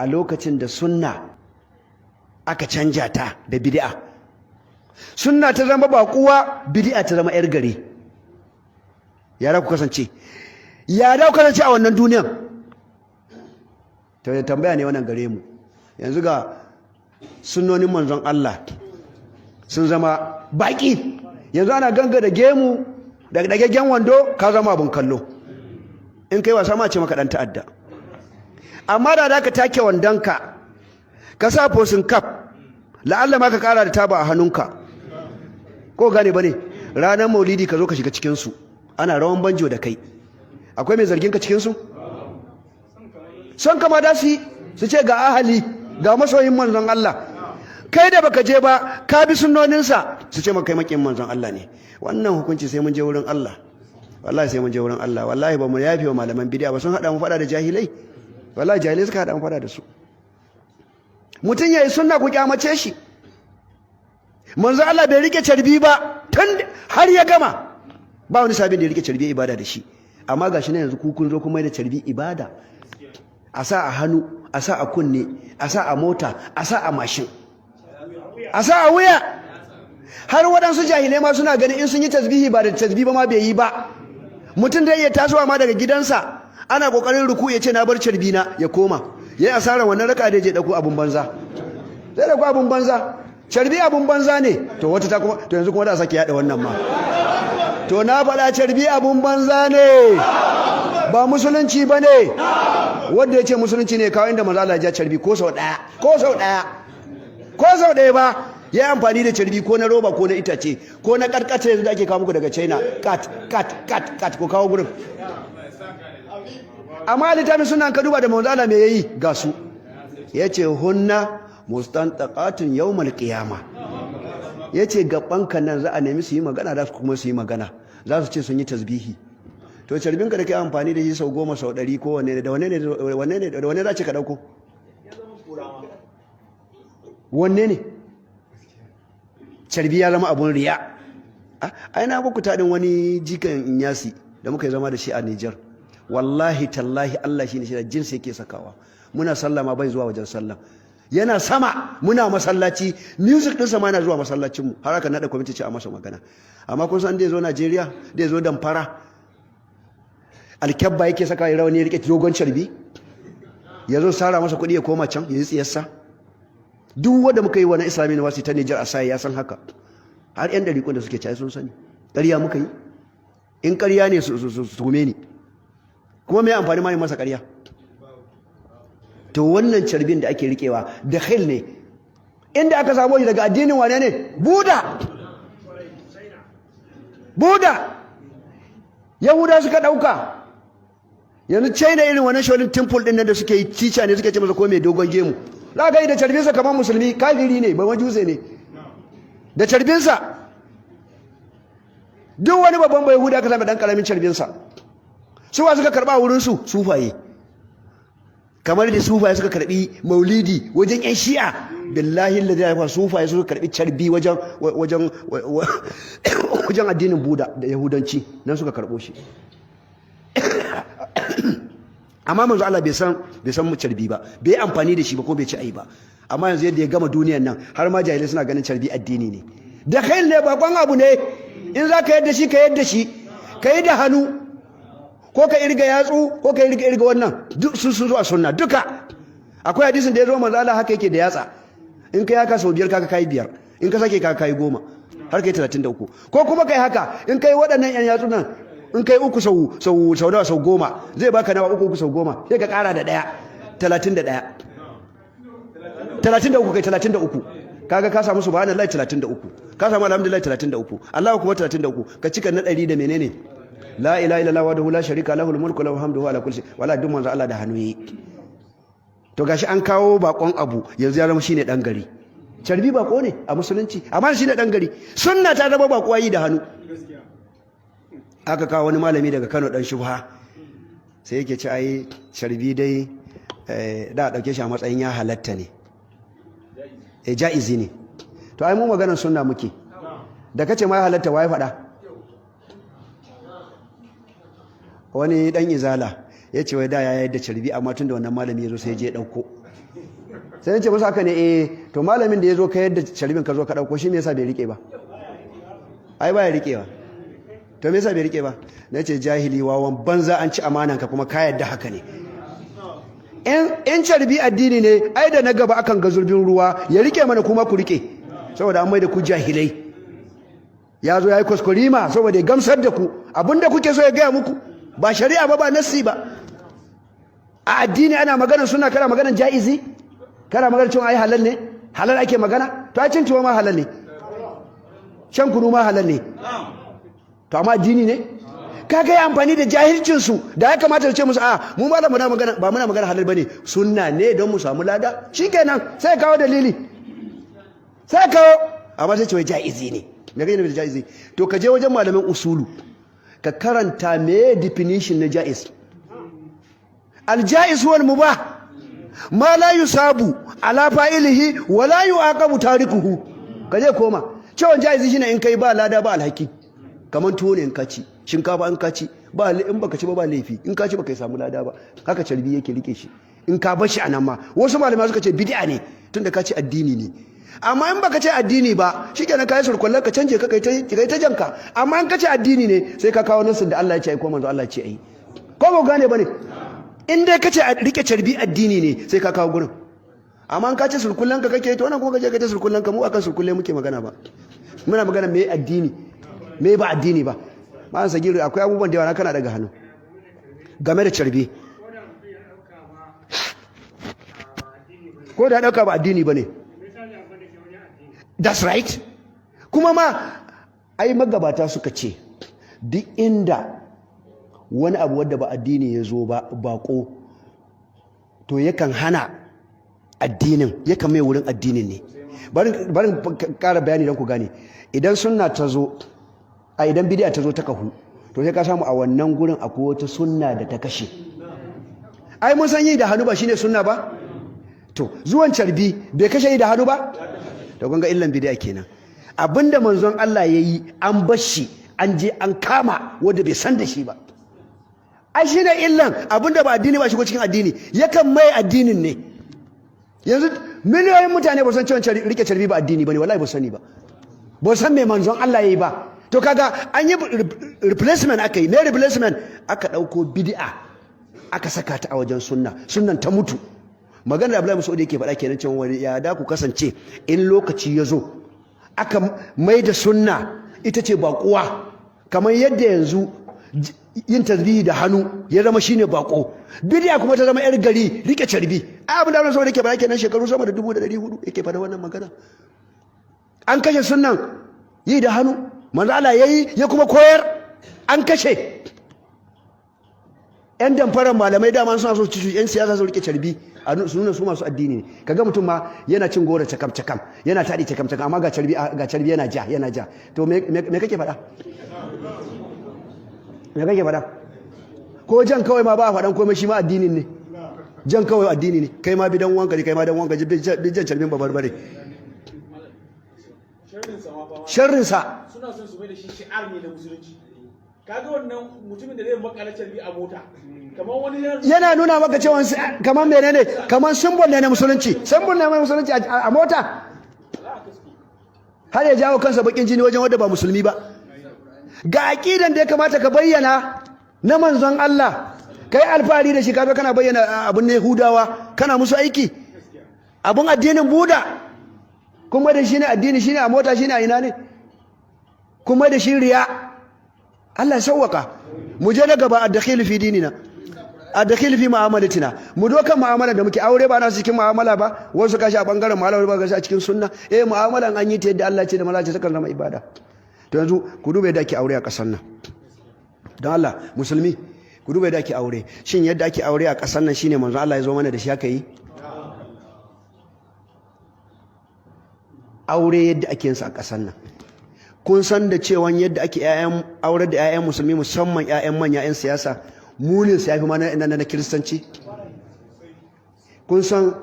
A lokacin da sunna aka canja ta da bid'a, sunna ta zama baƙuwa, bid'a ta zama yar gari, ya da ku kasance? Ya da ku kasance a wannan duniyan? To tambaya ne wannan gare mu. Yanzu ga sunnonin manzon Allah sun zama baki. Yanzu ana ganga da gemu da dagaggen wando, ka zama abun kallo. In kai wasa ma ce maka dan ta'adda. Amma da ka take wandonka, ka sa facing cap, la'alla ma ka kara da taba a hannunka, ko gane bane, ranar Maulidi ka zo ka shiga cikin su, ana rawan banjo da kai, akwai mai zargin ka cikin su? Son kama da su su ce ga ahali, ga masoyin manzon Allah. Kai da baka je ba, ka bi sunnoninsa, su ce maka kai makin manzon Allah ne. Wannan hukunci sai mun je wurin Allah. Wallahi sai mun je wurin Allah. Wallahi ba mu yafe wa malaman bid'a ba. Sun hada mu fada da jahilai. Wallahi jahilai suka hada mu fada da su. Mutum yayi sunna, ku kyamace shi. Manzon Allah bai rike carbi ba tun har ya gama. Ba wani sabin da ya rike carbi ibada da shi. Amma gashi na yanzu ku kun zo kuma da carbi ibada, a sa a hannu, a sa a kunne, a sa a mota, a sa a mashin, a sa a wuya. Har waɗansu jahilai ma suna ganin in sun yi tasbihi ba da tasbih ba ma bai yi ba. Mutum da iya tasowa ma daga gidansa, ana kokarin ruku, ya ce na bar carbi na, ya koma yayi asarar wannan raka da je dauko. Abun banza, sai da abun banza. Carbi abun banza ne. To wata ta kuma, to yanzu kuma da sake yada wannan ma. To na faɗa, carbi abun banza ne, ba musulunci ba ne. Wanda ya ce musulunci ne, kawai inda manzo Allah ya ja carbi ko sau ɗaya, ko sau ɗaya, ko sau ɗaya ba ya yi amfani da carbi, ko na roba, ko na itace, ko na karkata yanzu da ake kawo muku daga China, kat kat kat kat, ko kawo gurin. Amma littafin suna ka duba da manzo Allah me yayi, ga su yace hunna mustantaqatun yawmal qiyama. Yace gaban kan nan za a nemi su yi magana, za su kuma su yi magana, za su ce sun yi tasbihi. To carbinka da kai amfani da shi sau 10, sau 100, ko wanne ne da wanne ne, wanne ne da wanne za ce ka dauko, wanne ne? Carbi ya zama abun riya. Ai na muku taɗin wani jikan Inyasi da muka yi zama da shi a Nijar. Wallahi tallahi, Allah shi ne shi da jinsi yake sakawa. Muna sallah ma bai zuwa wajen sallah, yana sama. Muna masallaci, music ɗinsa ma yana zuwa masallacinmu, har aka naɗa kwamiti ce a masa magana. Amma kun san da ya zo Najeriya, da ya zo Damfara, alkyabba yake saka, ya rawani, ya rike dogon carbi, ya zo sara masa kuɗi, ya koma can ya yi tsiyarsa. Duk wanda muka yi wani Islamic University ta Nijar a sai ya san haka. Har yan ɗariƙun da suke cayi sun sani. Ƙarya muka yi? In ƙarya ne, su tuhume ni. Kuma mai amfani ma masa ƙarya? To wannan carbin da ake riƙewa da khil ne. Inda aka samu shi daga addinin wane ne? Buda. Buda, Yahuda suka ɗauka. Yanzu China, irin wannan Shaolin Temple ɗin nan da suke yi, teacher ne suke ce masa, ko mai dogon gemu, za ka yi da carbinsa kamar musulmi, kafiri ne, ba majuse ne, da carbinsa. Duk wani babban bai Yahuda aka sami dan karamin carbinsa. Su wa suka karba wurin su? Sufaye. Kamar da sufaye suka karbi Maulidi wajen yan Shi'a, billahi alladhi la ilaha, sufaye suka karbi carbi wajen addinin Buda da Yahudanci, nan suka karbo shi. Amma manzo Allah bai san mu carbi ba, bai amfani da shi ba, ko bai ci ai ba. Amma yanzu yadda ya gama duniyan nan, har ma jahilai suna ganin carbi addini ne. Da kai ne, bakon abu ne. In za ka yadda shi, ka yadda shi, ka yi da hannu, ko ka irga yatsu, ko ka irga wannan, duk sun zo a sunna duka. Akwai hadisin da ya zo manzo Allah haka yake da yatsa. In kai haka sau biyar, kaga kai biyar. In ka sake, kaga kai 10, har kai 33. Ko kuma kai haka, in kai waɗannan yan yatsu nan, in kai uku sau nawa? Sau 10 zai baka nawa? Uku uku sau 10, sai ka kara da ɗaya, 31, 33, kai 33. Kaga ka samu subhanallahi 33, ka samu alhamdulillah 33, Allahu kuma 33, ka cika na 100 da menene? La ilaha illallah wahdahu la sharika lahul mulku lahu hamduhu ala kulli. Wala duk manzo Allah da hannu yi. To gashi an kawo bakon abu, yanzu ya zama shine dan gari. Carbi bako ne a musulunci, amma shine dan gari. Sunna ta zama bako, yi da hannu. Aka kawo wani malami daga Kano, dan shubha, sai yake ci ai carbi dai da dauke shi a matsayin ya halatta ne, e ja'izi ne. To ai mu maganar sunna muke. Da kace ma ya halatta, waye faɗa? Wani dan Izala Ya ce wai da ya yadda carbi, amma tun da wannan malami ya zo sai ya je ya ɗauko. Sai ce musu haka ne? Eh, to malamin da ya zo ka yadda carbin ka zo ka ɗauko shi, me yasa bai rike ba? Ai ba ya rikewa. To me yasa bai rike ba? Na ce jahili, wawan banza, an ci amanan ka kuma ka yadda haka ne. In carbi addini ne, ai da na gaba akan ga zurbin ruwa, ya rike mana kuma ku rike, saboda an mai da ku jahilai. Ya zo ya yi kuskurima saboda ya gamsar da ku abinda kuke so ya gaya muku, ba shari'a ba, ba nassi ba. A addini ana maganar suna, kana maganar ja'izi, kana maganar cewa ai halal ne, halal ake magana. To ai cin tuwo ma halal ne, shan kunu ma halal ne, to amma addini ne? Kaga ya amfani da jahilcin su. Da ya kamata su ce musu, a mu ma da muna magana, ba muna magana halal bane, sunna ne don mu samu lada. Shikenan, sai kawo dalili, sai kawo. Amma sai ce wai ja'izi ne. Me kake nufi da ja'izi? To ka je wajen malamin usulu ka karanta me definition na ja'iz. Aljaiz wal mubah ma la yusabu ala fa'ilihi wa la yu'aqabu tarikuhu. Ka je koma cewa jaizi shine in kai ba lada ba alhaki. Kaman tuwo ne in ka ci, shinkafa in ka ci, ba in baka ci ba ba laifi, in ka ci baka samu lada ba. Haka carbi yake, rike shi. In ka bar shi anan ma, wasu malamai suka ce bid'a ne tunda ka ci addini ne. Amma in baka ce addini ba, shikenan, kai surkullar ka, canje ka kai ta kai ta janka. Amma in ka ce addini ne, sai ka kawo nasin da Allah ya ce ai ko manzo Allah ya ce ai. Ko ba gane bane? In dai ka ce rike carbi addini ne, sai ka kawo gurin. Amma in ka ce surkullan ka kake, to wannan kuma ka je ka ce surkullan ka. Mu akan surkulle muke magana ba, muna magana me addini, me ba addini ba. Ma'an Sagiru, akwai abubuwan da yawa na kana daga hannu game da carbi. Ko da dauka ba addini bane, that's right. Kuma ma ai magabata suka ce duk inda wani abu wadda ba addini ya zo ba, bako, to yakan hana addinin, yakan mai wurin addinin ne. Barin kara bayani don ku gane. Idan sunna ta zo a idan bidiya ta zo ta kahu, to sai ka samu a wannan gurin akwai wata sunna da ta kashe. Ai mun san yi da hannu ba shine sunna ba. To zuwan carbi bai kashe yi da hannu ba? To kun ga illan bidiya kenan. Abinda manzon Allah yayi an bar shi, an je an kama wanda bai san da shi ba. Ai shine illan abinda ba addini ba shigo cikin addini, yakan mai addinin ne. Yanzu miliyoyin mutane ba san cewa rike carbi ba addini bane. Wallahi ba sani ba, ba san me manzon Allah yayi ba. To kaga an yi replacement. Aka yi me replacement? Aka dauko bid'a aka saka ta a wajen sunna, sunnan ta mutu. Magana da Abdullahi Mas'ud yake faɗa kenan, cewa wani ya da ku kasance in lokaci ya zo aka mai da sunna ita ce baƙuwa, kamar yadda yanzu yin tasbihi da hannu ya zama shine bako, bid'a kuma ta zama yar gari, rike carbi. Ai abin da Allah saboda yake faɗa kenan, shekaru sama da 1400 yake faɗa wannan magana. An kashe sunnan yi da hannu. Manzo Allah yayi, ya kuma koyar, an kashe. Yan damfaran malamai dama suna so su yan siyasa su rike carbi a su nuna su masu addini ne. Kaga mutum ma yana cin goro cakam cakam, yana taɗi cakam cakam, amma ga carbi, ga carbi yana ja, yana ja. To me kake faɗa? Me kake faɗa? Ko jan kawai ma ba a faɗan komai, shi ma addinin ne. Jan kawai addini ne. Kai ma bidan wanka ne, kai ma dan wanka jan carbin babarbare. Sharrinsa suna son su mai da shi shi'ar ne na musulunci. Kaga wannan mutumin da zai makala carbi a mota kamar wani yana nuna maka cewa kamar menene, kamar symbol ne na musulunci, symbol ne na musulunci a mota, har ya jawo kansa bakin jini wajen wanda ba musulmi ba. Ga aqidan da ya kamata ka bayyana na manzon Allah, kai alfahari da shi, kaga kana bayyana abun ne Yahudawa, kana musu aiki abun addinin Buda, kuma da shi ne addini, shine a mota, shine a ina ne, kuma da shi riya. Allah ya sauwaka. Mu je na gaba, ad-dakhil fi dinina, ad-dakhil fi mu'amalatina. Mu dokan mu'amala da muke, aure ba na cikin mu'amala ba. Wasu kashi a bangaren mu'amala ba, kashi a cikin sunna. Eh, mu'amalan an yi ta yadda Allah ce da malaci, takan zama ibada. To yanzu ku duba yadda ake aure a kasar nan. Don Allah musulmi, ku duba yadda ake aure. Shin yadda ake aure a kasar nan shine manzo Allah ya zo mana da shi haka yi aure? Yadda ake yin sa a kasar nan, kun san da cewa yadda ake ƴaƴan aure da ƴaƴan musulmi, musamman ƴaƴan manya ƴan siyasa, munin sa yafi ma na kiristanci. Kun san